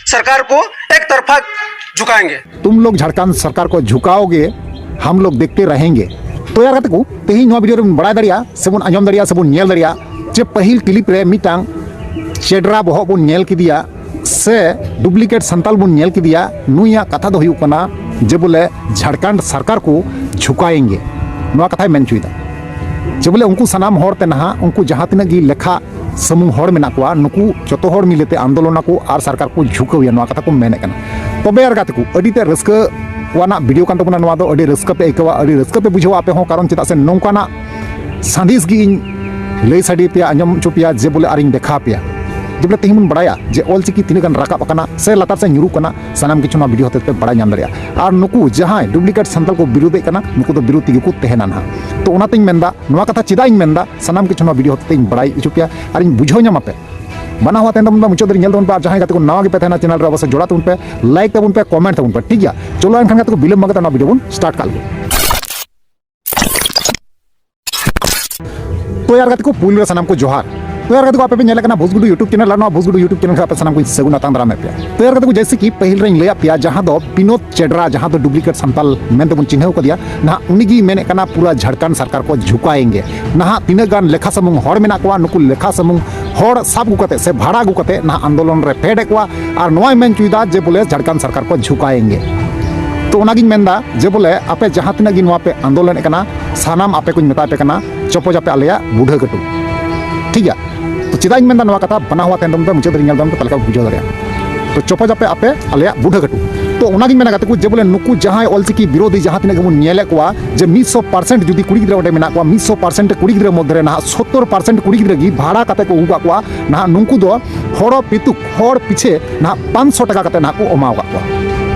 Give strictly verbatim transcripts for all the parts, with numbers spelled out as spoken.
सरकार को एक तरफा झुकाएंगे। तुम लोग झारखंड सरकार को झुकाओगे, हम लोग देखते रहेंगे। तो यार ᱜᱟᱛᱮ ᱠᱚ, ᱛᱮᱦᱮᱧ ᱱᱚᱣᱟ ᱵᱷᱤᱰᱤᱭᱳ ᱨᱮᱵᱚᱱ ᱵᱟᱲᱟᱭ ᱫᱟᱲᱮᱭᱟᱜᱼᱟ, ᱥᱮᱵᱚᱱ ᱟᱸᱡᱚᱢ ᱫᱟᱲᱮᱭᱟᱜᱼᱟ, ᱥᱮᱵᱚᱱ ᱧᱮᱞ ᱫᱟᱲᱮᱭᱟᱜᱼᱟ ᱡᱮ ᱯᱟᱹᱦᱤᱞ ᱠᱞᱤᱯ ᱨᱮ ᱢᱤᱫᱴᱟᱝ ᱪᱮᱰᱨᱟ ᱵᱚᱦᱚᱜ ᱵᱚᱱ ᱧᱮᱞ ᱠᱮᱫᱮᱭᱟ ᱥᱮ ᱰᱩᱯᱞᱤᱠᱮᱴ ᱥᱟᱱᱛᱟᱞ ᱵᱚᱱ ᱧᱮᱞ ᱠᱮᱫᱮᱭᱟ᱾ ᱱᱩᱭᱟᱜ ᱠᱟᱛᱷᱟ ᱫᱚ ᱦᱩᱭᱩᱜ ᱠᱟᱱᱟ ᱡᱮ ᱵᱚᱞᱮ ᱡᱷᱟᱲᱠᱷᱚᱸᱰ ᱥᱚᱨᱠᱟᱨ ᱠᱚ ᱡᱷᱩᱠᱟᱭᱮᱱᱜᱮ, ᱱᱚᱣᱟ ᱠᱟᱛᱷᱟᱭ ᱢᱮᱱ ᱦᱚᱪᱚᱭᱮᱫᱟ᱾ ᱡᱮ ᱵᱚᱞᱮ ᱩᱱᱠᱩ ᱥᱟᱱᱟᱢ ᱦᱚᱲ ᱛᱮ ᱱᱟᱦᱟᱜ ᱩᱱᱠᱩ ᱡᱟᱦᱟᱸ ᱛᱤᱱᱟᱹᱜ ᱜᱮ ᱞᱮᱠᱷᱟ ᱥᱩᱢᱩᱝ ᱦᱚᱲ ᱢᱮᱱᱟᱜ ᱠᱚᱣᱟ, ᱱᱩᱠᱩ ᱡᱚᱛᱚ ᱦᱚᱲ ᱢᱤᱞᱮᱛᱮ ᱟᱱᱫᱳᱞᱚᱱ ᱟᱠᱚ ᱟᱨ ᱥᱚᱨᱠᱟᱨ ᱠᱚ ᱡᱷᱩᱠᱟᱹᱣᱮᱭᱟ, ᱱᱚᱣᱟ ᱠᱟᱛᱷᱟ ᱠᱚ ᱢᱮᱱᱮᱫ ᱠᱟᱱᱟ᱾ ᱛᱚᱵᱮ ᱟᱨ ᱜᱟᱛᱮ ᱠᱚ, ᱟᱹᱰᱤ ᱛᱮ ᱨᱟᱹᱥᱠᱟᱹ ᱟᱱᱟᱜ ᱵᱷᱤᱰᱤᱭᱳ ᱠᱟᱱ ᱛᱟᱵᱚᱱᱟ ᱱᱚᱣᱟ ᱫᱚ, ᱟᱹᱰᱤ ᱨᱟᱹᱥᱠᱟᱹ ᱯᱮ ᱟᱹᱭᱠᱟᱹᱣᱟ, ᱟᱹᱰᱤ ᱨᱟᱹᱥᱠᱟᱹ ᱯᱮ ᱵᱩᱡᱷᱟᱹᱣᱟ ᱟᱯᱮ ᱦᱚᱸ, ᱠᱟᱨᱚᱱ ᱪᱮᱫᱟᱜ ᱥᱮ ᱱᱚᱝᱠᱟᱱᱟᱜ ᱥᱟᱸᱫᱮᱥ ᱜᱮ ᱤᱧ ᱞᱟᱹᱭ ᱥᱟᱰᱮ ᱯᱮᱭᱟ, ᱟᱸᱡᱚᱢ ᱦᱚᱪᱚ ᱯᱮᱭᱟ, ᱡᱮ ᱵᱚᱞᱮ ᱟᱨᱤᱧ ᱫᱮᱠᱷᱟᱣ ᱯᱮᱭᱟ᱾ ᱡᱮ ᱵᱚᱞᱮ ᱛᱮᱦᱮᱧ ᱵᱚᱱ ᱵᱟᱲᱟᱭᱟ ᱡᱮ ᱚᱞᱪᱤᱠᱤ ᱛᱤᱱᱟᱹᱜ ᱜᱟᱱ ᱨᱟᱠᱟᱵ ᱟᱠᱟᱱᱟ ᱥᱮ ᱞᱟᱛᱟᱨ ᱥᱮᱫ ᱧᱩᱨᱩᱜ ᱠᱟᱱᱟ, ᱥᱟᱱᱟᱢ ᱠᱤᱪᱷᱩ ᱱᱚᱣᱟ ᱵᱷᱤᱰᱤᱭᱳ ᱦᱚᱛᱮᱡ ᱛᱮ ᱵᱟᱲᱟᱭ ᱧᱟᱢ ᱫᱟᱲᱮᱭᱟᱜᱼᱟ᱾ ᱟᱨ ᱱᱩᱠᱩ ᱡᱟᱦᱟᱸᱭ ᱰᱩᱯᱞᱤᱠᱮᱴ ᱥᱟᱱᱛᱟᱞ ᱠᱚ ᱵᱤᱨᱳᱫᱮᱫ ᱠᱟᱱᱟ, ᱱᱩᱠᱩ ᱫᱚ ᱵᱤᱨᱳᱫ ᱛᱮᱜᱮ ᱠᱚ ᱛᱟᱦᱮᱱᱟ ᱱᱟᱦᱟᱜ᱾ ᱛᱚ ᱚᱱᱟᱛᱤᱧ ᱢᱮᱱᱫᱟ, ᱱᱚᱣᱟ ᱠᱟᱛᱷᱟ ᱪᱮᱫᱟᱜ ᱤᱧ ᱢᱮᱱᱫᱟ, ᱥᱟᱱᱟᱢ ᱠᱤᱪᱷᱩ ᱱᱚᱣᱟ ᱵᱷᱤᱰᱤᱭᱳ ᱦᱚᱛᱮᱡ ᱛᱮ ᱤᱧ ᱵᱟᱲᱟᱭ ᱦᱚᱪᱚ ᱯᱮᱭᱟ ᱟᱨᱤᱧ ᱵᱩᱡᱷᱟᱹᱣ ᱧᱟᱢ ᱟᱯᱮ᱾ ᱵᱟᱱᱟ ᱦᱚᱲ ᱛᱟᱭᱚᱢ ᱫᱚ ᱢᱩᱪᱟᱹᱫ ᱫᱷᱟᱹᱨᱤᱡ ᱧᱮᱞ ᱛᱟᱵᱚᱱ ᱯᱮ᱾ ᱟᱨ ᱡᱟᱦᱟᱸᱭ ᱜᱟᱛᱮ ᱠᱚ ᱱᱟᱣᱟ ᱜᱮᱯᱮ ᱛᱟᱦᱮᱱᱟ ᱪᱮᱱᱮᱞ ᱨᱮ, ᱚᱵᱚᱥᱥᱳᱭ ᱡᱚᱲᱟᱣ ᱛᱟᱵᱚᱱ ᱯᱮ, ᱞᱟᱭᱤᱠ ᱛᱟᱵᱚᱱ ᱯᱮ, ᱠᱚᱢᱮᱱᱴ ᱛᱟᱵᱚᱱ ᱯᱮ, ᱴᱷᱤᱠ ᱜᱮᱭᱟ? ᱪᱚᱞᱚ ᱮᱱᱠᱷᱟᱱ ᱜᱟᱛᱮ ᱠᱚ, ᱵᱤᱞᱚᱢ ᱵᱟᱝ ᱠᱟᱛᱮ ᱱᱚᱣᱟ ᱵᱷᱤᱰᱤᱭᱳ ᱵᱚᱱ ᱥᱴᱟᱨᱴ ᱠᱟᱜ ᱞᱮᱜᱮ᱾ ᱛᱚ ᱭᱟᱨ ᱜᱟᱛᱮ ᱠᱚ, ᱯᱩᱭᱞᱩ ᱨᱮ ᱥᱟᱱᱟᱢ ᱠᱚ ᱡᱚᱦᱟᱨ᱾ ᱛᱚ ᱭᱟᱨ ᱜᱟᱛᱮ ᱠᱚ, ᱟᱯᱮ ᱯᱮ ᱧᱮᱞᱮᱫ ᱠᱟᱱᱟ ᱵᱷᱳᱡᱽᱜᱩᱰᱩ YouTube ᱪᱮᱱᱮᱞ, ᱟᱨ ᱱᱚᱣᱟ ᱵᱷᱳᱡᱽᱜᱩᱰᱩ YouTube ᱪᱮᱱᱮᱞ ᱨᱮ ᱟᱯᱮ ᱥᱟᱱᱟᱢ ᱠᱚᱧ ᱥᱟᱹᱜᱩᱱ ᱟᱛᱟᱝ ᱫᱟᱨᱟᱢᱮᱫ ᱯᱮᱭᱟ᱾ ᱛᱚ ᱭᱟᱨ ᱜᱟᱛᱮ ᱠᱚ, ᱡᱮᱭᱥᱮ ᱠᱤ ᱯᱟᱹᱦᱤᱞ ᱨᱮᱧ ᱞᱟᱹᱭᱟᱫ ᱯᱮᱭᱟ, ᱡᱟᱦᱟᱸ ᱫᱚ ᱵᱤᱱᱳᱫ ᱪᱮᱰᱨᱟ, ᱡᱟᱦᱟᱸ ᱫᱚ ᱰᱩᱯᱞᱤᱠᱮᱴ ᱥᱟᱱᱛᱟᱞ ᱢᱮᱱᱛᱮ ᱵᱚᱱ ᱪᱤᱱᱦᱟᱹᱣ ᱠᱟᱫᱮᱭᱟ, ᱱᱟᱦᱟᱜ ᱩᱱᱤᱜᱮᱭ ᱢᱮᱱᱮᱫ ᱠᱟᱱᱟ ᱯᱩᱨᱟᱹ ᱡᱷᱟᱲᱠᱷᱚᱸᱰ ᱥᱚᱨᱠᱟᱨ ᱠᱚ ᱡᱷᱩᱠᱟᱭᱮᱝᱜᱮ᱾ ᱱᱟᱦᱟᱜ ᱛᱤᱱᱟᱹᱜ ᱜᱟᱱ ᱞᱮᱠᱷᱟ ᱥᱩᱢᱩᱝ ᱦᱚᱲ ᱢᱮᱱᱟᱜ ᱠᱚᱣᱟ, ᱱᱩᱠᱩ ᱞᱮᱠᱷᱟ ᱥᱩᱢᱩᱝ ᱦᱚᱲ ᱥᱟᱵ ᱟᱹᱜᱩ ᱠᱟᱛᱮ ᱥᱮ ᱵᱷᱟᱲᱟ ᱟᱹᱜᱩ ᱠᱟᱛᱮ ᱱᱟᱦᱟᱜ ᱟᱱᱫᱳᱞᱚᱱ ᱨᱮ ᱯᱷᱮᱰ ᱮᱫ ᱠᱚᱣᱟ᱾ ᱟᱨ ᱱᱚᱣᱟᱭ ᱢᱮᱱ ᱦᱚᱪᱚᱭᱮᱫᱟ ᱡᱮ ᱵᱚᱞᱮ ᱡᱷᱟᱲᱠᱷᱚᱸᱰ ᱥᱚᱨᱠᱟᱨ ᱠᱚ ᱡᱷᱩᱠᱟᱭᱮᱝᱜᱮ᱾ ᱛᱚ ᱚᱱᱟᱜᱤᱧ ᱢᱮᱱᱫᱟ ᱡᱮ ᱵᱚᱞᱮ ᱟᱯᱮ ᱡᱟᱦᱟᱸ ᱛᱤᱱᱟᱹᱜ ᱜᱮ ᱱᱚᱣᱟ ᱯᱮ ᱟᱱᱫᱳᱞᱚᱱᱮᱫ ᱠᱟᱱᱟ, ᱥᱟᱱᱟᱢ ᱟᱯᱮ ᱠᱚᱧ ᱢᱮᱛᱟ ᱯᱮ ᱠᱟᱱᱟ, ᱪᱚᱯᱚᱡ ᱟᱯᱮ ᱟᱞᱮᱭᱟᱜ ᱵᱩᱰᱷᱟᱹ ᱠᱟᱹᱴᱩᱵ᱾ ᱴᱷᱤᱠ ᱜᱮᱭᱟ? ᱛᱚ ᱪᱮᱫᱟᱜ ᱤᱧ ᱢᱮᱱᱫᱟ ᱱᱚᱣᱟ ᱠᱟᱛᱷᱟ, ᱵᱟᱱᱟ ᱦᱚᱲ ᱛᱟᱭᱚᱢ ᱫᱚ ᱢᱩᱪᱟᱹᱫ ᱫᱷᱟᱹᱨᱤᱡ ᱧᱮᱞ ᱛᱟᱵᱚᱱ ᱯᱮ, ᱛᱟᱦᱞᱮ ᱠᱷᱟᱱ ᱵᱩᱡᱷᱟᱹᱣ ᱫᱟᱲᱮᱭᱟᱜᱼᱟ᱾ ᱛᱚ ᱪᱚᱯᱚᱡ ᱟᱯᱮ ᱟᱯᱮ ᱟᱞᱮᱭᱟᱜ ᱵᱩᱰᱷᱟᱹ ᱠᱟᱹᱴᱩᱵ᱾ ᱛᱚ ᱚᱱᱟᱜᱤᱧ ᱢᱮᱱᱟ ᱜᱟᱛᱮ ᱠᱚ, ᱡᱮ ᱵᱚᱞᱮ ᱱᱩᱠᱩ ᱡᱟᱦᱟᱸᱭ ᱚᱞᱪᱤᱠᱤ ᱵᱤᱨᱳᱫᱷᱤ ᱡᱟᱦᱟᱸ ᱛᱤᱱᱟᱹᱜ ᱜᱮᱵᱚᱱ ᱧᱮᱞᱮᱫ ᱠᱚᱣᱟ, ᱡᱮ ᱢᱤᱫ ᱥᱚ ᱯᱟᱨᱥᱮᱱᱴ ᱡᱩᱫᱤ ᱠᱩᱲᱤ ᱜᱤᱫᱽᱨᱟᱹ ᱚᱸᱰᱮ ᱢᱮᱱᱟᱜ ᱠᱚᱣᱟ, ᱢᱤᱫ ᱥᱚ ᱯᱟᱨᱥᱮᱱᱴ ᱠᱩᱲᱤ ᱜᱤᱫᱽᱨᱟᱹ ᱢᱚᱫᱽᱫᱷᱮ ᱨᱮ ᱱᱟᱦᱟᱜ ᱥᱚᱛᱛᱚᱨ ᱯᱟᱨᱥᱮᱱᱴ ᱠᱩᱲᱤ ᱜᱤᱫᱽᱨᱟᱹ ᱜᱮ ᱵᱷᱟᱲᱟ ᱠᱟᱛᱮ ᱠᱚ ᱟᱹᱜᱩ ᱠᱟᱜ ᱠᱚᱣᱟ, ᱱᱟᱦᱟᱜ ᱱᱩᱠᱩ ᱫᱚ ᱦᱚᱲ ᱯᱤᱛᱩᱠ, ᱦᱚᱲ ᱯᱤᱪᱷᱮ ᱱᱟᱦᱟᱜ ᱯᱟᱸᱪᱥᱚ ᱴᱟᱠᱟ ᱠᱟᱛᱮ ᱱᱟᱦᱟᱜ ᱠᱚ ᱮᱢᱟᱣ ᱠᱟᱜ ᱠᱚᱣᱟ,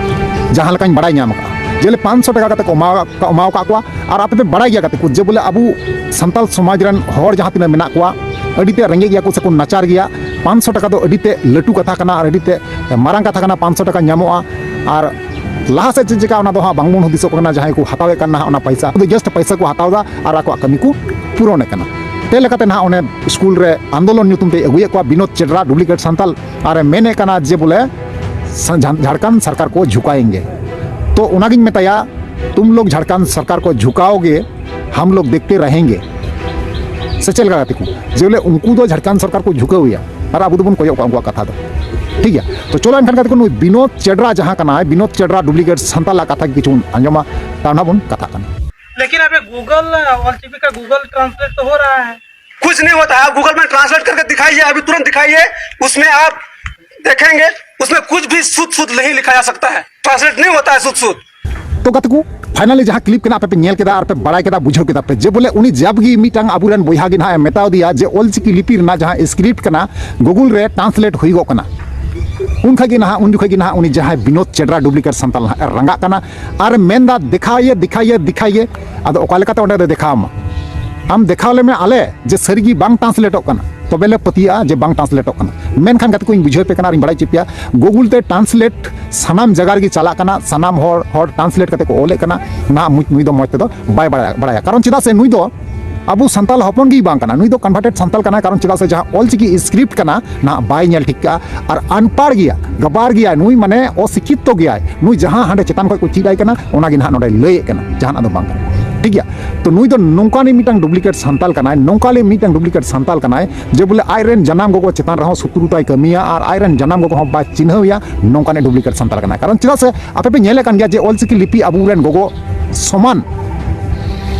ᱡᱟᱦᱟᱸ ᱞᱮᱠᱟᱧ ᱵᱟᱲᱟᱭ ᱧᱟᱢ ᱠᱟᱜᱼᱟ᱾ ᱡᱮ ᱵᱚᱞᱮ ᱯᱟᱸᱪᱥᱚ ᱴᱟᱠᱟ ᱠᱟᱛᱮ ᱠᱚ ᱮᱢᱟᱣ ᱠᱟᱜ ᱠᱚᱣᱟ᱾ ᱟᱨ ᱟᱯᱮ ᱯᱮ ᱵᱟᱲᱟᱭ ᱜᱮᱭᱟ ᱜᱟᱛᱮ ᱠᱚ, ᱡᱮ ᱵᱚᱞᱮ ᱟᱵᱚ ᱥᱟᱱᱛᱟᱞ ᱥᱚᱢᱟᱡᱽ ᱨᱮᱱ ᱦᱚᱲ ᱡᱟᱦᱟᱸ ᱛᱤᱱᱟᱹᱜ ᱢᱮᱱᱟᱜ ᱠᱚᱣᱟ, ᱟᱹᱰᱤ ᱛᱮ ᱨᱮᱸᱜᱮᱡ ᱜᱮᱭᱟ ᱠᱚ ᱥᱮ ᱠᱚ ᱱᱟᱪᱟᱨ ᱜᱮᱭᱟ᱾ ᱯᱟᱸᱪᱥᱚ ᱴᱟᱠᱟ ᱫᱚ ᱟᱹᱰᱤ ᱛᱮ ᱞᱟᱹᱴᱩ ᱠᱟᱛᱷᱟ ᱠᱟᱱᱟ ᱟᱨ ᱟᱹᱰᱤ ᱛᱮ ᱢᱟᱨᱟᱝ ᱠᱟᱛᱷᱟ ᱠᱟᱱᱟ, ᱯᱟᱸᱪᱥᱚ ᱴᱟᱠᱟ ᱧᱟᱢᱚᱜᱼᱟ᱾ ᱟᱨ ᱞᱟᱦᱟ ᱥᱮᱫ ᱪᱮᱫ ᱪᱤᱠᱟ, ᱚᱱᱟ ᱫᱚ ᱦᱟᱸᱜ ᱵᱟᱝᱵᱚᱱ ᱦᱩᱫᱤᱥᱚᱜ ᱠᱟᱱᱟ᱾ ᱡᱟᱦᱟᱸᱭ ᱠᱚ ᱦᱟᱛᱟᱣᱮᱫ ᱠᱟᱱ ᱱᱟᱦᱟᱜ ᱚᱱᱟ ᱯᱚᱭᱥᱟ, ᱩᱱᱠᱩ ᱫᱚ just ᱯᱚᱭᱥᱟ ᱠᱚ ᱦᱟᱛᱟᱣ ᱮᱫᱟ ᱟᱨ ᱟᱠᱚᱣᱟᱜ ᱠᱟᱹᱢᱤ ᱠᱚ ᱯᱩᱨᱚᱱᱮᱫ ᱠᱟᱱᱟ᱾ ᱪᱮᱫ ᱞᱮᱠᱟᱛᱮ ᱱᱟᱦᱟᱜ ᱚᱱᱮ ᱥᱠᱩᱞ ᱨᱮ ᱟᱱᱫᱳᱞᱚᱱ ᱧᱩᱛᱩᱢ ᱛᱮ ᱟᱹᱜᱩᱭᱮᱫ ᱠᱚᱣᱟ ᱵᱤᱱᱳᱫ ᱪᱮᱰᱨᱟ, ᱰᱩᱯᱞᱤᱠᱮᱴ ᱥᱟᱱᱛᱟᱞ, ᱟᱨᱮ ᱢᱮᱱᱮᱫ ᱠᱟᱱᱟ ᱡᱮ ᱵᱚᱞᱮ ᱥᱟ-, ᱡᱷᱟ-, ᱡᱷᱟᱲᱠᱷᱚᱸᱰ ᱥᱚᱨᱠᱟᱨ ᱠᱚ ᱡᱷᱩᱠᱟᱣᱮᱸᱜᱮ᱾ ᱛᱚ ᱚᱱᱟᱜᱤᱧ ᱢᱮᱛᱟᱭᱟ, ᱛᱩᱢ ᱞᱳᱜ ᱡᱷᱟᱲᱠᱷᱚᱸᱰ ᱥᱚᱨᱠᱟᱨ ᱠᱚ ᱡᱷᱩᱠᱟᱣᱜᱮ, ᱦᱟᱢ ᱞᱳᱜ ᱫᱮᱠᱷᱛᱮ ᱨᱟᱦᱮᱸᱜᱮ᱾ ᱥᱮ ᱪᱮᱫ ᱞᱮᱠᱟ ᱜᱟᱛᱮ ᱠᱚ? ᱡᱮ ᱵᱚᱞᱮ ᱩᱱᱠᱩ ᱫᱚ ᱡᱷᱟᱲᱠᱷᱚᱸᱰ ᱥᱚᱨᱠᱟᱨ ᱠᱚ ᱡᱷᱩᱠᱟᱹᱣ ᱮᱭᱟ ᱟᱨ ᱟᱵᱚ ᱫᱚᱵᱚᱱ ᱠᱚᱭᱚᱜ ᱠᱚᱣᱟ ᱩᱱᱠᱩᱣᱟᱜ ᱠᱟᱛᱷᱟ ᱫᱚ᱾ ᱴᱷᱤᱠ ᱜᱮᱭᱟ, ᱛᱚ ᱪᱚᱞᱚ ᱮᱱᱠᱷᱟᱱ ᱜᱟᱛᱮ ᱠᱚ, ᱱᱩᱭ ᱵᱤᱱᱳᱫ ᱪᱮᱰᱨᱟ ᱡᱟᱦᱟᱸ ᱠᱟᱱᱟᱭ, ᱵᱤᱱᱳᱫ ᱪᱮᱰᱨᱟ ᱰᱩᱯᱞᱤᱠᱮᱴ ᱥᱟᱱᱛᱟᱞᱟᱜ ᱠᱟᱛᱷᱟ ᱜᱮ ᱠᱤᱪᱷᱩ ᱵᱚᱱ ᱟᱸᱡᱚᱢᱟ, ᱛᱟᱨ ᱱᱟᱦᱟᱜ ᱵᱚᱱ ᱠᱟᱛᱷᱟᱜ ᱠᱟᱱᱟ᱾ लेकिन अभी गूगल, ऑल टीवी का गूगल ट्रांसलेट तो हो रहा है। कुछ नहीं होता है। आप गूगल में ट्रांसलेट करके दिखाइए, अभी तुरंत दिखाइए, उसमें आप देखेंगे, उसमें कुछ भी शुद्ध शुद्ध नहीं लिखा जा सकता है, ट्रांसलेट नहीं होता है शुद्ध शुद्ध। ᱛᱚ ᱜᱟᱛᱮ ᱠᱚ, finally ᱡᱟᱦᱟᱸ clip ᱠᱟᱱᱟ, ᱟᱯᱮ ᱯᱮ ᱧᱮᱞ ᱠᱮᱫᱟ ᱟᱨ ᱯᱮ ᱵᱟᱲᱟᱭ ᱠᱮᱫᱟ, ᱵᱩᱡᱷᱟᱹᱣ ᱠᱮᱫᱟ ᱯᱮ ᱡᱮ ᱵᱚᱞᱮ ᱩᱱᱤ ᱡᱟᱵ ᱜᱮ ᱢᱤᱫᱴᱟᱝ ᱟᱵᱚᱨᱮᱱ ᱵᱚᱭᱦᱟ ᱜᱮ ᱱᱟᱦᱟᱜ ᱮ ᱢᱮᱛᱟᱣ ᱫᱮᱭᱟ ᱡᱮ ᱚᱞᱪᱤᱠᱤ ᱞᱤᱯᱤ ᱨᱮᱱᱟᱜ ᱡᱟᱦᱟᱸ script ᱠᱟᱱᱟ, Google ᱨᱮ translate ᱦᱩᱭᱩᱜᱚᱜ ᱠᱟᱱᱟ᱾ ᱩᱱ ᱠᱷᱟᱡ ᱜᱮ ᱱᱟᱦᱟᱜ, ᱩᱱ ᱡᱚᱠᱷᱚᱡ ᱜᱮ ᱱᱟᱦᱟᱜ ᱩᱱᱤ ᱡᱟᱦᱟᱸᱭ ᱵᱤᱱᱳᱫ ᱪᱮᱰᱨᱟ ᱰᱩᱯᱞᱤᱠᱮᱴ ᱥᱟᱱᱛᱟᱞ ᱱᱟᱦᱟᱜ ᱮ ᱨᱟᱸᱜᱟᱜ ᱠᱟᱱᱟ ᱟᱨ ᱢᱮᱱᱫᱟ, "ᱫᱮᱠᱷᱟᱣ ᱭᱮ, ᱫᱮᱠᱷᱟᱣ ᱭᱮ, ᱫᱮᱠᱷᱟᱣ ᱭᱮ᱾" ᱟᱫᱚ ᱚᱠᱟ ᱞᱮᱠᱟᱛᱮ ᱚᱸᱰᱮ ᱫᱚ ᱫᱮᱠᱷᱟᱣ ᱟᱢᱟ? ᱟᱢ ᱫᱮᱠᱷᱟᱣ ᱞᱮᱢᱮ ᱟᱞᱮ ᱡᱮ ᱥᱟᱹᱨᱤᱜᱮ ᱵᱟᱝ ᱴᱨᱟᱱᱥᱞᱮᱴᱚᱜ ᱠᱟᱱᱟ, ᱛᱚᱵᱮ ᱞᱮ ᱯᱟᱹᱛᱭᱟᱹᱜᱼᱟ ᱡᱮ ᱵᱟᱝ ᱴᱨᱟᱱᱥᱞᱮᱴᱚᱜ ᱠᱟᱱᱟ᱾ ᱢᱮᱱᱠᱷᱟᱱ ᱜᱟᱛᱮ ᱠᱚ, ᱤᱧ ᱵᱩᱡᱷᱟᱹᱣ ᱯᱮ ᱠᱟᱱᱟ ᱟᱨᱤᱧ ᱵᱟᱲᱟᱭ ᱦᱚᱪᱚ ᱯᱮᱭᱟ, Google ᱛᱮ translate ᱥᱟᱱᱟᱢ ᱡᱟᱭᱜᱟ ᱨᱮᱜᱮ ᱪᱟᱞᱟᱜ ᱠᱟᱱᱟ, ᱥᱟᱱᱟᱢ ᱦᱚᱲ, ᱦᱚᱲ translate ᱠᱟᱛᱮ ᱠᱚ ᱚᱞᱮᱫ ᱠᱟᱱᱟ᱾ ᱱᱟᱦᱟᱜ ᱢᱩᱡ-, ᱱᱩᱭ ᱫᱚ ᱢᱚᱡᱽ ᱛᱮᱫᱚ ᱵᱟᱭ ᱵᱟᱲᱟᱭᱟ, ᱵᱟᱲᱟᱭᱟ᱾ ᱠᱟᱨᱚᱱ ᱪᱮᱫᱟᱜ ᱥᱮ ᱱᱩᱭ ᱫᱚ ᱟᱵᱚ ᱥᱟᱱᱛᱟᱞ ᱦᱚᱯᱚᱱ ᱜᱮ ᱵᱟᱝ ᱠᱟᱱᱟ, ᱱᱩᱭ ᱫᱚ converted ᱥᱟᱱᱛᱟᱞ ᱠᱟᱱᱟᱭ᱾ ᱠᱟᱨᱚᱱ ᱪᱮᱫᱟᱜ ᱥᱮ ᱡᱟᱦᱟᱸ ᱚᱞᱪᱤᱠᱤ script ᱠᱟᱱᱟ, ᱱᱟᱦᱟᱜ ᱵᱟᱭ ᱧᱮᱞ ᱴᱷᱤᱠ ᱠᱟᱜᱼᱟ᱾ ᱟᱨ ᱟᱱᱯᱟᱲ ᱜᱮᱭᱟ, ᱜᱟᱵᱟᱨ ᱜᱮᱭᱟᱭ, ᱱᱩᱭ ᱢᱟᱱᱮ ᱚᱥᱤᱠᱠᱷᱤᱛᱚ ᱜᱮᱭᱟᱭ᱾ ᱱᱩᱭ ᱡᱟᱦᱟᱸ ᱦᱟᱸᱰᱮ ᱪᱮᱛᱟᱱ ᱠᱷᱚᱱ ᱠᱚ ᱪᱮᱫ ᱟᱭ ᱠᱟᱱᱟ, ᱚᱱᱟ ᱜᱮ ᱱᱟᱦᱟᱜ ᱱᱚᱰᱮ ᱞᱟᱹᱭᱮᱫ ᱠᱟᱱᱟ, ᱡᱟᱦᱟᱱᱟᱜ ᱫᱚ ᱵᱟᱝ ᱠᱟᱱᱟ᱾ ᱴᱷᱤᱠ ᱜᱮᱭᱟ? ᱛᱚ ᱱᱩᱭ ᱫᱚ ᱱᱚᱝᱠᱟᱱᱤᱡ ᱢᱤᱫᱴᱟᱝ ᱰᱩᱯᱞᱤᱠᱮᱴ ᱥᱟᱱᱛᱟᱞ ᱠᱟᱱᱟᱭ, ᱱᱚᱝᱠᱟᱱᱤᱡ ᱢᱤᱫᱴᱟᱝ ᱰᱩᱯᱞᱤᱠᱮᱴ ᱥᱟᱱᱛᱟᱞ ᱠᱟᱱᱟᱭ ᱡᱮ ᱵᱚᱞᱮ ᱟᱡ ᱨᱮᱱ ᱡᱟᱱᱟᱢ ᱜᱚᱜᱚ ᱪᱮᱛᱟᱱ ᱨᱮᱦᱚᱸ ᱥᱚᱛᱨᱩᱛᱟᱭ ᱠᱟᱹᱢᱤᱭᱟ ᱟᱨ ᱟᱡ ᱨᱮᱱ ᱡᱟᱱᱟᱢ ᱜᱚᱜᱚ ᱦᱚᱸ ᱵᱟᱭ ᱪᱤᱱᱦᱟᱹᱣ ᱮᱭᱟ, ᱱᱚᱝᱠᱟᱱᱤᱡ ᱰᱩᱯᱞᱤᱠᱮᱴ ᱥᱟᱱᱛᱟᱞ ᱠᱟᱱᱟᱭ᱾ ᱠᱟᱨᱚᱱ ᱪᱮᱫᱟᱜ ᱥᱮ ᱟᱯᱮ ᱯᱮ ᱧᱮᱞᱮᱫ ᱠᱟᱱ ᱜᱮᱭᱟ ᱡᱮ ᱚᱞᱪᱤᱠᱤ ᱞᱤᱯᱤ ᱟᱵᱚ ᱨᱮᱱ ᱜᱚᱜᱚ ᱥᱚᱢᱟᱱ,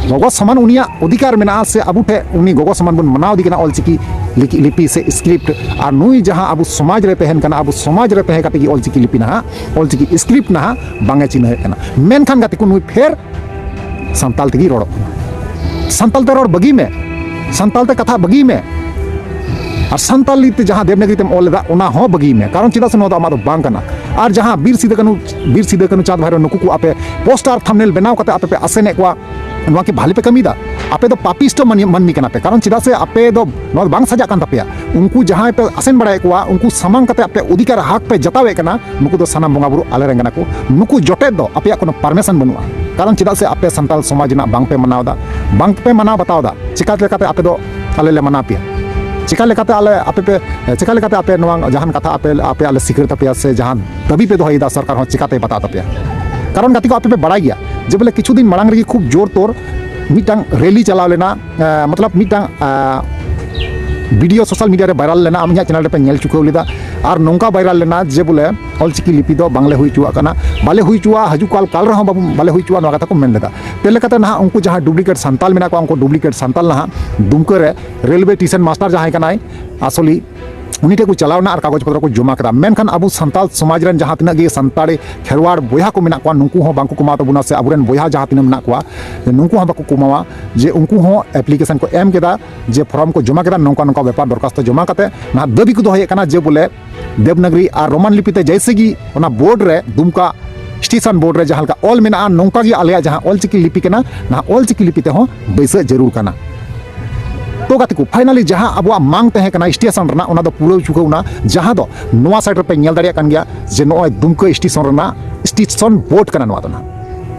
ᱜᱚᱜᱚ ᱥᱚᱢᱟᱱ ᱩᱱᱤᱭᱟᱜ ᱚᱫᱷᱤᱠᱟᱨ ᱢᱮᱱᱟᱜᱼᱟ, ᱥᱮ ᱟᱵᱚ ᱴᱷᱮᱱ ᱩᱱᱤ ᱜᱚᱜᱚ ᱥᱚᱢᱟᱱ ᱵᱚᱱ ᱢᱟᱱᱟᱣ ᱤᱫᱤ ᱠᱟᱱᱟ ᱚᱞᱪᱤᱠᱤ ᱞᱤᱠ-, ᱞᱤᱯᱤ ᱥᱮ script᱾ ᱟᱨ ᱱᱩᱭ ᱡᱟᱦᱟᱸ ᱟᱵᱚ ᱥᱚᱢᱟᱡᱽ ᱨᱮ ᱛᱟᱦᱮᱱ ᱠᱟᱱᱟ, ᱟᱵᱚ ᱥᱚᱢᱟᱡᱽ ᱨᱮ ᱛᱟᱦᱮᱸ ᱠᱟᱛᱮ ᱜᱮ ᱚᱞᱪᱤᱠᱤ ᱞᱤᱯᱤ ᱱᱟᱦᱟᱜ, ᱚᱞᱪᱤᱠᱤ script ᱱᱟᱦᱟᱜ ᱵᱟᱝ ᱮ ᱪᱤᱱᱦᱟᱹᱣᱮᱫ ᱠᱟᱱᱟ᱾ ᱢᱮᱱᱠᱷᱟᱱ ᱜᱟᱛᱮ ᱠᱚ, ᱱᱩᱭ ᱯᱷᱮᱨ ᱥᱟᱱᱛᱟᱞ ᱛᱮᱜᱮ ᱨᱚᱲᱚᱜ ᱠᱟᱱᱟ᱾ ᱥᱟᱱᱛᱟᱞ ᱛᱮ ᱨᱚᱲ ᱵᱟᱹᱜᱤ ᱢᱮ, ᱥᱟᱱᱛᱟᱞ ᱛᱮ ᱠᱟᱛᱷᱟ ᱵᱟᱹᱜᱤ ᱢᱮ᱾ ᱟᱨ ᱥᱟᱱᱛᱟᱞᱤ ᱛᱮ ᱡᱟᱦᱟᱸ ᱫᱮᱵᱽᱱᱟᱜᱽᱨᱤ ᱛᱮᱢ ᱚᱞ ᱞᱮᱫᱟ, ᱚᱱᱟ ᱦᱚᱸ ᱵᱟᱹᱜᱤ ᱢᱮ, ᱠᱟᱨᱚᱱ ᱪᱮᱫᱟᱜ ᱥᱮ ᱱᱚᱣᱟ ᱫᱚ ᱟᱢᱟᱜ ᱫᱚ ᱵᱟᱝ ᱠᱟᱱᱟ᱾ ᱟᱨ ᱡᱟᱦᱟᱸ ᱵᱤᱨ ᱥᱤᱫᱩ ᱠᱟᱹᱱᱩ, ᱵᱤᱨ ᱥᱤᱫᱩ ᱠᱟᱹᱱᱩ, ᱪᱟᱸᱫᱽ ᱵᱷᱟᱭᱨᱚ, ᱱᱩᱠᱩ ᱠᱚ ᱟᱯᱮ poster thumbnail ᱵᱮᱱᱟᱣ ᱠᱟᱛᱮ ᱟᱯᱮ ᱯᱮ ᱟᱥᱮᱱᱮᱫ ᱠᱚᱣᱟ, ᱱᱚᱣᱟ ᱠᱤ ᱵᱷᱟᱞᱮ ᱯᱮ ᱠᱟᱹᱢᱤᱭᱮᱫᱟ? ᱟᱯᱮ ᱫᱚ ᱯᱟᱯᱤᱥᱴᱚ ᱢᱟᱹᱱ-, ᱢᱟᱹᱱᱢᱤ ᱠᱟᱱᱟ ᱯᱮ, ᱠᱟᱨᱚᱱ ᱪᱮᱫᱟᱜ ᱥᱮ ᱟᱯᱮ ᱫᱚ ᱱᱚᱣᱟ ᱫᱚ ᱵᱟᱝ ᱥᱟᱡᱟᱜ ᱠᱟᱱ ᱛᱟᱯᱮᱭᱟ᱾ ᱩᱱᱠᱩ ᱡᱟᱦᱟᱸᱭ ᱯᱮ ᱟᱥᱮᱱ ᱵᱟᱲᱟᱭᱮᱫ ᱠᱚᱣᱟ, ᱩᱱᱠᱩ ᱥᱟᱢᱟᱝ ᱠᱟᱛᱮ ᱟᱯᱮ ᱚᱫᱷᱤᱠᱟᱨ ᱦᱟᱠ ᱯᱮ ᱡᱟᱛᱟᱣᱮᱫ ᱠᱟᱱᱟ, ᱱᱩᱠᱩ ᱫᱚ ᱥᱟᱱᱟᱢ ᱵᱚᱸᱜᱟ ᱵᱩᱨᱩ ᱟᱞᱮ ᱨᱮᱱ ᱠᱟᱱᱟ ᱠᱚ᱾ ᱱᱩᱠᱩ ᱡᱚᱴᱮᱫ ᱫᱚ ᱟᱯᱮᱭᱟᱜ ᱠᱳᱱᱳ permission ᱵᱟᱹᱱᱩᱜᱼᱟ, ᱠᱟᱨᱚᱱ ᱪᱮᱫᱟᱜ ᱥᱮ ᱟᱯᱮ ᱥᱟᱱᱛᱟᱲ ᱥᱚᱢᱟᱡᱽ ᱨᱮᱱᱟᱜ ᱵᱟᱝ ᱯᱮ ᱢᱟᱱᱟᱣ ᱮᱫᱟ, ᱵᱟᱝ ᱯᱮ ᱢᱟᱱᱟᱣ ᱵᱟᱛᱟᱣ ᱮᱫᱟ᱾ ᱪᱤᱠᱟ ᱞᱮᱠᱟᱛᱮ ᱟᱯᱮ ᱫᱚ ᱟᱞᱮ ᱞᱮ ᱢᱟᱱᱟ ᱯᱮᱭᱟ? ᱪᱮᱠᱟ ᱞᱮᱠᱟᱛᱮ ᱟᱞᱮ ᱟᱯᱮ ᱯᱮ, ᱪᱮᱠᱟ ᱞᱮᱠᱟᱛᱮ ᱟᱯᱮ ᱱᱚᱣᱟ ᱡᱟᱦᱟᱱ ᱠᱟᱛᱷᱟ ᱟᱯᱮ, ᱟᱯᱮᱭᱟᱜ ᱞᱮ ᱥᱤᱠᱟᱹᱨ ᱛᱟᱯᱮᱭᱟ ᱥᱮ ᱡᱟᱦᱟᱱ ᱫᱟᱹᱵᱤ ᱯᱮ ᱫᱚᱦᱚᱭᱮᱫᱟ, ᱥᱚᱨᱠᱟᱨ ᱦᱚᱸ ᱪᱮᱠᱟᱛᱮᱭ ᱵᱟᱛᱟᱣ ᱛᱟᱯᱮᱭᱟ? ᱠᱟᱨᱚᱱ ᱜᱟᱛᱮ ᱠᱚ, ᱟᱯᱮ ᱯᱮ ᱵᱟᱲᱟᱭ ᱜᱮᱭᱟ ᱡᱮ ᱵᱚᱞᱮ ᱠᱤᱪᱷᱩ ᱫᱤᱱ ᱢᱟᱲᱟᱝ ᱨᱮᱜᱮ ᱠᱷᱩᱵ ᱡᱳᱨ ᱛᱳᱨ ᱢᱤᱫᱴᱟᱝ ᱨᱮᱞᱤ ᱪᱟᱞᱟᱣ ᱞᱮᱱᱟ, ᱮᱸ, ᱢᱚᱛᱞᱚᱵ ᱢᱤᱫᱴᱟᱝ, ᱮᱸ, ᱵᱷᱤᱰᱤᱭᱳ ᱥᱳᱥᱟᱞ ᱢᱤᱰᱤᱭᱟ ᱨᱮ ᱵᱷᱟᱭᱨᱟᱞ ᱞᱮᱱᱟ, ᱟᱢ ᱤᱧᱟᱹᱜ ᱪᱮᱱᱮᱞ ᱨᱮᱯᱮ ᱧᱮᱞ ᱪᱩᱠᱟᱹᱣ ᱞᱮᱫᱟ᱾ ᱟᱨ ᱱᱚᱝᱠᱟ ᱵᱷᱟᱭᱨᱟᱞ ᱞᱮᱱᱟ ᱡᱮ ᱵᱚᱞᱮ ᱚᱞᱪᱤᱠᱤ ᱞᱤᱯᱤ ᱫᱚ ᱵᱟᱝᱞᱮ ᱦᱩᱭ ᱦᱚᱪᱚᱣᱟᱜ ᱠᱟᱱᱟ, ᱵᱟᱞᱮ ᱦᱩᱭ ᱦᱚᱪᱚᱣᱟᱜᱼᱟ, ᱦᱤᱡᱩᱜ ᱠᱟᱞ, ᱠᱟᱞ ᱨᱮᱦᱚᱸ ᱵᱟᱵᱚ, ᱵᱟᱞᱮ ᱦᱩᱭ ᱦᱚᱪᱚᱣᱟᱜᱼᱟ, ᱱᱚᱣᱟ ᱠᱟᱛᱷᱟ ᱠᱚ ᱢᱮᱱ ᱞᱮᱫᱟ᱾ ᱛᱮ ᱞᱮᱠᱟᱛᱮ ᱱᱟᱦᱟᱜ ᱩᱱᱠᱩ ᱡᱟᱦᱟᱸ ᱰᱩᱯᱞᱤᱠᱮᱴ ᱥᱟᱱᱛᱟᱞ ᱢᱮᱱᱟᱜ ᱠᱚᱣᱟ, ᱩᱱᱠᱩ ᱰᱩᱯᱞᱤᱠᱮᱴ ᱥᱟᱱᱛᱟᱞ ᱱᱟᱦᱟᱜ ᱫᱩᱢᱠᱟᱹ ᱨᱮ ᱨᱮᱞᱣᱮ ᱥᱴᱮᱥᱚᱱ ᱢᱟᱥᱴᱟᱨ ᱡᱟᱦᱟᱸᱭ ᱠᱟᱱᱟᱭ ᱟᱥᱚᱞᱤ, ᱩᱱᱤ ᱴᱷᱮᱱ ᱠᱚ ᱪᱟᱞᱟᱣ ᱮᱱᱟ ᱟᱨ ᱠᱟᱜᱚᱡᱽ ᱯᱚᱛᱨᱚ ᱠᱚ ᱡᱚᱢᱟ ᱠᱮᱫᱟ᱾ ᱢᱮᱱᱠᱷᱟᱱ ᱟᱵᱚ ᱥᱟᱱᱛᱟᱲ ᱥᱚᱢᱟᱡᱽ ᱨᱮᱱ ᱡᱟᱦᱟᱸ ᱛᱤᱱᱟᱹᱜ ᱜᱮ ᱥᱟᱱᱛᱟᱲᱤ ᱠᱷᱮᱨᱣᱟᱲ ᱵᱚᱭᱦᱟ ᱠᱚ ᱢᱮᱱᱟᱜ ᱠᱚᱣᱟ, ᱱᱩᱠᱩ ᱦᱚᱸ ᱵᱟᱝᱠᱚ ᱠᱚᱢᱟᱣ ᱛᱟᱵᱚᱱᱟ ᱥᱮ ᱟᱵᱚᱨᱮᱱ ᱵᱚᱭᱦᱟ ᱡᱟᱦᱟᱸ ᱛᱤᱱᱟᱹᱜ ᱢᱮᱱᱟᱜ ᱠᱚᱣᱟ, ᱱᱩᱠᱩ ᱦᱚᱸ ᱵᱟᱠᱚ ᱠᱚᱢᱟᱣᱟ᱾ ᱡᱮ ᱩᱱᱠᱩ ᱦᱚᱸ ᱮᱯᱞᱤᱠᱮᱥᱚᱱ ᱠᱚ ᱮᱢ ᱠᱮᱫᱟ, ᱡᱮ ᱯᱷᱚᱨᱚᱢ ᱠᱚ ᱡᱚᱢᱟ ᱠᱮᱫᱟ, ᱱᱚᱝᱠᱟ ᱱᱚᱝᱠᱟ ᱵᱮᱯᱟᱨ, ᱫᱚᱨᱠᱷᱟᱥᱛᱚ ᱡᱚᱢᱟ ᱠᱟᱛᱮ ᱱᱟᱦᱟᱜ ᱫᱟᱹᱵᱤ ᱠᱚ ᱫᱚᱦᱚᱭᱮᱫ ᱠᱟᱱᱟ ᱡᱮ ᱵᱚᱞᱮ ᱫᱮᱵᱽᱱᱟᱜᱽᱨᱤ ᱟᱨ ᱨᱳᱢᱟᱱ ᱞᱤᱯᱤ ᱛᱮ ᱡᱮᱭᱥᱮ ᱜᱤ ᱚᱱᱟ ᱵᱳᱨᱰ ᱨᱮ, ᱫᱩᱢᱠᱟ ᱥᱴᱮᱥᱚᱱ ᱵᱳᱨᱰ ᱨᱮ ᱡᱟᱦᱟᱸ ᱞᱮᱠᱟ ᱚᱞ ᱢᱮᱱᱟᱜᱼᱟ, ᱱᱚᱝᱠᱟ ᱜᱮ ᱟᱞᱮᱭᱟᱜ ᱡᱟᱦᱟᱸ ᱚᱞ ᱪᱤᱠᱤ ᱞᱤᱯᱤ ᱠᱟᱱᱟ, ᱱᱟᱦᱟᱜ ᱚᱞ ᱪᱤᱠᱤ ᱞᱤᱯᱤ ᱛᱮᱦᱚᱸ ᱵᱟᱹᱭᱥᱟᱹᱜ ᱡᱟᱹᱨᱩᱲ ᱠᱟᱱᱟ᱾ ᱛᱚ ᱜᱟᱛᱮ ᱠᱚ, ᱯᱷᱟᱭᱱᱟᱞᱤ ᱡᱟᱦᱟᱸ ᱟᱵᱚᱣᱟᱜ ᱢᱟᱝ ᱛᱟᱦᱮᱸ ᱠᱟᱱᱟ ᱥᱴᱮᱥᱚᱱ ᱨᱮᱱᱟᱜ, ᱚᱱᱟ ᱫᱚ ᱯᱩᱨᱟᱹᱣ ᱪᱩᱠᱟᱹᱣ ᱮᱱᱟ᱾ ᱡᱟᱦᱟᱸ ᱫᱚ ᱱᱚᱣᱟ ᱥᱟᱭᱤᱰ ᱨᱮᱯᱮ ᱧᱮᱞ ᱫᱟᱲᱮᱭᱟᱜ ᱠᱟᱱ ᱜᱮᱭᱟ ᱡᱮ ᱱᱚᱜᱼᱚᱭ ᱫᱩᱢᱠᱟᱹ ᱥᱴᱮᱥᱚᱱ ᱨᱮᱱᱟᱜ ᱥᱴᱮᱥᱚᱱ ᱵᱳᱨᱰ ᱠᱟᱱᱟ ᱱᱚᱣᱟ ᱫᱚ ᱱᱟᱦᱟᱜ᱾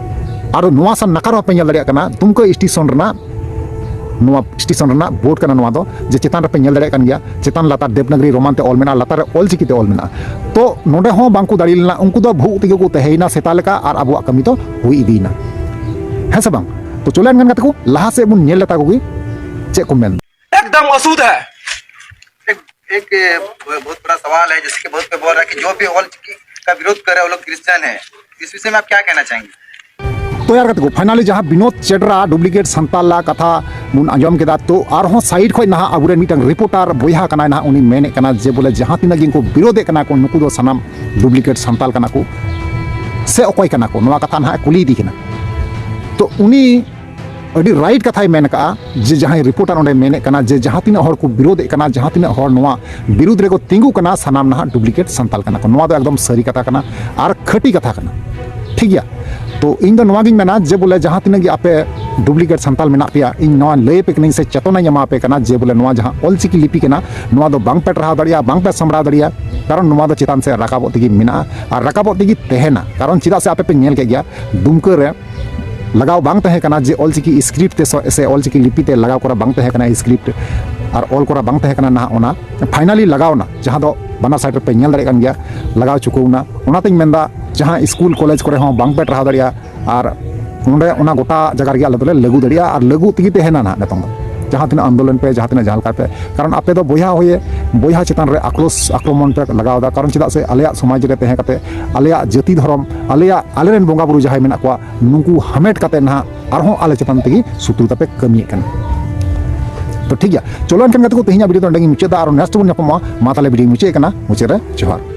ᱟᱨ ᱱᱚᱣᱟ ᱥᱟᱶ ᱱᱟᱠᱷᱟ ᱨᱮᱦᱚᱸ ᱯᱮ ᱧᱮᱞ ᱫᱟᱲᱮᱭᱟᱜ ᱠᱟᱱᱟ ᱫᱩᱢᱠᱟᱹ ᱥᱴᱮᱥᱚᱱ ᱨᱮᱱᱟᱜ, ᱱᱚᱣᱟ ᱥᱴᱮᱥᱚᱱ ᱨᱮᱱᱟᱜ ᱵᱳᱨᱰ ᱠᱟᱱᱟ ᱱᱚᱣᱟ ᱫᱚ, ᱡᱮ ᱪᱮᱛᱟᱱ ᱨᱮᱯᱮ ᱧᱮᱞ ᱫᱟᱲᱮᱭᱟᱜ ᱠᱟᱱ ᱜᱮᱭᱟ, ᱪᱮᱛᱟᱱ ᱞᱟᱛᱟᱨ ᱫᱮᱵᱽᱱᱟᱜᱽᱨᱤ ᱨᱳᱢᱟᱱ ᱛᱮ ᱚᱞ ᱢᱮᱱᱟᱜᱼᱟ, ᱞᱟᱛᱟᱨ ᱨᱮ ᱚᱞ ᱪᱤᱠᱤ ᱛᱮ ᱚᱞ ᱢᱮᱱᱟᱜᱼᱟ᱾ ᱛᱚ ᱱᱚᱰᱮ ᱦᱚᱸ ᱵᱟᱝᱠᱚ ᱫᱟᱲᱮ ᱞᱮᱱᱟ, ᱩᱱᱠᱩ ᱫᱚ ᱵᱷᱩᱜ ᱛᱮᱜᱮ ᱠᱚ ᱛᱟᱦᱮᱸᱭᱮᱱᱟ ᱥᱮᱛᱟ ᱞᱮᱠᱟ, ᱟᱨ ᱟᱵᱚᱣᱟᱜ ᱠᱟᱹᱢᱤ ᱫᱚ ᱦᱩᱭ ᱤᱫᱤᱭᱮᱱᱟ, ᱦᱮᱸ ᱥᱮ ᱵᱟᱝ? ᱛᱚ ᱪᱚᱞᱚ ᱮᱱᱠᱷᱟᱱ ᱜᱟᱛᱮ ᱠᱚ, ᱞᱟᱦᱟ ᱥᱮᱫ ᱵᱚᱱ ᱧᱮᱞ ᱞᱮᱛᱟ ᱠᱚᱜᱮ ᱪᱮᱫ ᱠᱚ ᱢᱮᱱ᱾ एकदम अशुद्ध है। एक, एक बहुत बड़ा सवाल है, जैसे कि बहुत कोई बोल रहा है कि जो भी ऑल चिकी का विरोध करे वो लोग क्रिश्चियन है, इस विषय में आप क्या कहना चाहेंगे? ᱛᱚ ᱭᱟᱨ ᱜᱟᱛᱮ ᱠᱚ, ᱯᱷᱟᱭᱱᱟᱞᱤ ᱡᱟᱦᱟᱸ ᱵᱤᱱᱳᱫ ᱪᱮᱰᱨᱟ ᱰᱩᱯᱞᱤᱠᱮᱴ ᱥᱟᱱᱛᱟᱞ ᱟᱜ ᱠᱟᱛᱷᱟ ᱵᱚᱱ ᱟᱸᱡᱚᱢ ᱠᱮᱫᱟ, ᱛᱚ ᱟᱨᱦᱚᱸ ᱥᱟᱭᱤᱰ ᱠᱷᱚᱱ ᱱᱟᱦᱟᱜ ᱟᱵᱚᱨᱮᱱ ᱢᱤᱫᱴᱟᱝ ᱨᱤᱯᱳᱨᱴᱟᱨ ᱵᱚᱭᱦᱟ ᱠᱟᱱᱟᱭ ᱱᱟᱦᱟᱜ, ᱩᱱᱤ ᱢᱮᱱᱮᱫ ᱠᱟᱱᱟ ᱡᱮ ᱵᱚᱞᱮ ᱡᱟᱦᱟᱸ ᱛᱤᱱᱟᱹᱜ ᱜᱮ ᱩᱱᱠᱩ ᱵᱤᱨᱳᱫᱮᱫ ᱠᱟᱱᱟ ᱠᱚ, ᱱᱩᱠᱩ ᱫᱚ ᱥᱟᱱᱟᱢ ᱰᱩᱯᱞᱤᱠᱮᱴ ᱥᱟᱱᱛᱟᱞ ᱠᱟᱱᱟ ᱠᱚ ᱥᱮ ᱚᱠᱚᱭ ᱠᱟᱱᱟ ᱠᱚ, ᱱᱚᱣᱟ ᱠᱟᱛᱷᱟ ᱱᱟᱦᱟᱜ ᱠᱩᱞᱤ ᱤᱫᱤ ᱠᱟᱱᱟ᱾ ᱛᱚ ᱩᱱᱤ ᱟᱹᱰᱤ ᱨᱟᱭᱤᱴ ᱠᱟᱛᱷᱟᱭ ᱢᱮᱱ ᱠᱟᱜᱼᱟ, ᱡᱮ ᱡᱟᱦᱟᱸᱭ ᱨᱤᱯᱳᱨᱴᱟᱨ ᱚᱸᱰᱮ ᱢᱮᱱᱮᱫ ᱠᱟᱱᱟ ᱡᱮ ᱡᱟᱦᱟᱸ ᱛᱤᱱᱟᱹᱜ ᱦᱚᱲ ᱠᱚ ᱵᱤᱨᱳᱫᱮᱫ ᱠᱟᱱᱟ, ᱡᱟᱦᱟᱸ ᱛᱤᱱᱟᱹᱜ ᱦᱚᱲ ᱱᱚᱣᱟ ᱵᱤᱨᱩᱫᱽ ᱨᱮᱠᱚ ᱛᱤᱸᱜᱩ ᱠᱟᱱᱟ, ᱥᱟᱱᱟᱢ ᱱᱟᱦᱟᱜ ᱰᱩᱯᱞᱤᱠᱮᱴ ᱥᱟᱱᱛᱟᱞ ᱠᱟᱱᱟ ᱠᱚ᱾ ᱱᱚᱣᱟ ᱫᱚ ᱮᱠᱫᱚᱢ ᱥᱟᱹᱨᱤ ᱠᱟᱛᱷᱟ ᱠᱟᱱᱟ ᱟᱨ ᱠᱷᱟᱹᱴᱤ ᱠᱟᱛᱷᱟ ᱠᱟᱱᱟ, ᱴᱷᱤᱠ ᱜᱮᱭᱟ᱾ ᱛᱚ ᱤᱧ ᱫᱚ ᱱᱚᱣᱟ ᱜᱤᱧ ᱢᱮᱱᱟ ᱡᱮ ᱵᱚᱞᱮ ᱡᱟᱦᱟᱸ ᱛᱤᱱᱟᱹᱜ ᱜᱮ ᱟᱯᱮ ᱰᱩᱯᱞᱤᱠᱮᱴ ᱥᱟᱱᱛᱟᱞ ᱢᱮᱱᱟᱜ ᱯᱮᱭᱟ, ᱤᱧ ᱱᱚᱣᱟ ᱞᱟᱹᱭ ᱟᱯᱮ ᱠᱟᱹᱱᱟᱹᱧ ᱥᱮ ᱪᱮᱛᱚᱱᱟᱧ ᱮᱢᱟ ᱯᱮ ᱠᱟᱱᱟ ᱡᱮ ᱵᱚᱞᱮ ᱱᱚᱣᱟ ᱡᱟᱦᱟᱸ ᱚᱞᱪᱤᱠᱤ ᱞᱤᱯᱤ ᱠᱟᱱᱟ, ᱱᱚᱣᱟ ᱫᱚ ᱵᱟᱝ ᱯᱮ ᱴᱟᱨᱦᱟᱣ ᱫᱟᱲᱮᱭᱟᱜᱼᱟ, ᱵᱟᱝ ᱯᱮ ᱥᱟᱢᱵᱲᱟᱣ ᱫᱟᱲᱮᱭᱟᱜᱼᱟ, ᱠᱟᱨᱚᱱ ᱱᱚᱣᱟ ᱫᱚ ᱪᱮᱛᱟᱱ ᱥᱮᱫ ᱨᱟᱠᱟᱵᱚᱜ ᱛᱮᱜᱮ ᱢᱮᱱᱟᱜᱼᱟ ᱟᱨ ᱨᱟᱠᱟᱵᱚᱜ ᱛᱮᱜᱮ ᱛᱟᱦᱮᱱᱟ᱾ ᱠᱟᱨᱚᱱ ᱪᱮᱫᱟᱜ ᱥᱮ ᱟᱯᱮ ᱯᱮ ᱧᱮᱞ ᱠᱮᱫ ᱜᱮᱭᱟ ᱫᱩᱢᱠᱟᱹ ᱨᱮ ᱞᱟᱜᱟᱣ ᱵᱟᱝ ᱛᱟᱦᱮᱸ ᱠᱟᱱᱟ, ᱡᱮ ᱚᱞᱪᱤᱠᱤ ᱥᱠᱨᱤᱯᱴ ᱛᱮ ᱥᱚ- ᱥᱮ ᱚᱞᱪᱤᱠᱤ ᱞᱤᱯᱤ ᱛᱮ ᱞᱟᱜᱟᱣ ᱠᱚᱨᱟ ᱵᱟᱝ ᱛᱟᱦᱮᱸ ᱠᱟᱱᱟ, ᱥᱠᱨᱤᱯᱴ ᱟᱨ ᱚᱞ ᱠᱚᱨᱟ ᱵᱟᱝ ᱛᱟᱦᱮᱸ ᱠᱟᱱᱟ, ᱱᱟᱦᱟᱜ ᱚᱱᱟ ᱯᱷᱟᱭᱱᱟᱞᱤ ᱞᱟᱜᱟᱣ ᱮᱱᱟ, ᱡᱟᱦᱟᱸ ᱫᱚ ᱵᱟᱱᱟᱨ ᱥᱟᱭᱤᱰ ᱨᱮᱯᱮ ᱧᱮᱞ ᱫᱟᱲᱮᱭᱟᱜ ᱠᱟᱱ ᱜᱮᱭᱟ, ᱞᱟᱜᱟᱣ ᱪᱩᱠᱟᱹᱣ ᱮᱱᱟ᱾ ᱚᱱᱟᱛᱤᱧ ᱢᱮᱱᱫᱟ, ᱡᱟᱦᱟᱸ ᱥᱠᱩᱞ ᱠᱚᱞᱮᱡᱽ ᱠᱚᱨᱮ ᱦᱚᱸ ᱵᱟᱝ ᱯᱮ ᱴᱟᱨᱦᱟᱣ ᱫᱟᱲᱮᱭᱟᱜᱼᱟ, ᱟᱨ ᱚᱸᱰᱮ ᱚᱱᱟ ᱜᱚᱴᱟ ᱡᱟᱭᱜᱟ ᱨᱮᱜᱮ ᱟᱞᱮ ᱫᱚᱞᱮ ᱞᱟᱹᱜᱩ ᱫᱟᱲᱮᱭᱟᱜᱼᱟ ᱟᱨ ᱞᱟᱹᱜᱩ ᱛᱮᱜᱮ ᱛᱟᱦᱮᱱᱟ ᱱᱟᱦᱟᱜ ᱱᱤᱛᱚᱝ ᱫᱚ᱾ ᱡᱟᱦᱟᱸ ᱛᱤᱱᱟᱹᱜ ᱟᱱᱫᱳᱞᱚᱱ ᱯᱮ, ᱡᱟᱦᱟᱸ ᱛᱤᱱᱟᱹᱜ ᱡᱟᱦᱟᱸ ᱞᱮᱠᱟ ᱯᱮ, ᱠᱟᱨᱚᱱ ᱟᱯᱮ ᱫᱚ ᱵᱚᱭᱦᱟ ᱦᱩᱭᱮ ᱵᱚᱭᱦᱟ ᱪᱮᱛᱟᱱ ᱨᱮ ᱟᱠᱨᱳᱥ ᱟᱠᱨᱚᱢᱚᱱ ᱯᱮ ᱞᱟᱜᱟᱣ ᱮᱫᱟ᱾ ᱠᱟᱨᱚᱱ ᱪᱮᱫᱟᱜ ᱥᱮ ᱟᱞᱮᱭᱟᱜ ᱥᱚᱢᱟᱡᱽ ᱨᱮ ᱛᱟᱦᱮᱸ ᱠᱟᱛᱮ ᱟᱞᱮᱭᱟᱜ ᱡᱟᱹᱛᱤ ᱫᱷᱚᱨᱚᱢ, ᱟᱞᱮᱭᱟᱜ, ᱟᱞᱮᱨᱮᱱ ᱵᱚᱸᱜᱟ ᱵᱩᱨᱩ ᱡᱟᱦᱟᱸᱭ ᱢᱮᱱᱟᱜ ᱠᱚᱣᱟ, ᱱᱩᱠᱩ ᱦᱟᱢᱮᱴ ᱠᱟᱛᱮ ᱱᱟᱦᱟᱜ ᱟᱨᱦᱚᱸ ᱟᱞᱮ ᱪᱮᱛᱟᱱ ᱛᱮᱜᱮ ᱥᱚᱛᱨᱩᱛᱟ ᱯᱮ ᱠᱟᱹᱢᱤᱭᱮᱫ ᱠᱟᱱᱟ᱾ ᱛᱚ ᱴᱷᱤᱠ ᱜᱮᱭᱟ, ᱪᱚᱞᱚ ᱮᱱᱠᱷᱟᱱ ᱜᱟᱛᱮ ᱠᱚ, ᱛᱮᱦᱮᱧᱟᱜ ᱵᱷᱤᱰᱤᱭᱳ ᱫᱚ ᱚᱸᱰᱮ ᱜᱤᱧ ᱢᱩᱪᱟᱹᱫᱟ᱾ ᱟᱨ ᱱᱮᱠᱥᱴ ᱵᱚᱱ ᱧᱟᱯᱟᱢᱚᱜᱼᱟ᱾ ᱢᱟ ᱛᱟᱦᱞᱮ ᱵᱷᱤᱰᱤᱭᱳ ᱢᱩᱪᱟᱹᱫ ᱠᱟᱱᱟ, ᱢᱩᱪᱟᱹᱫ ᱨᱮ ᱡᱚᱦᱟᱨ᱾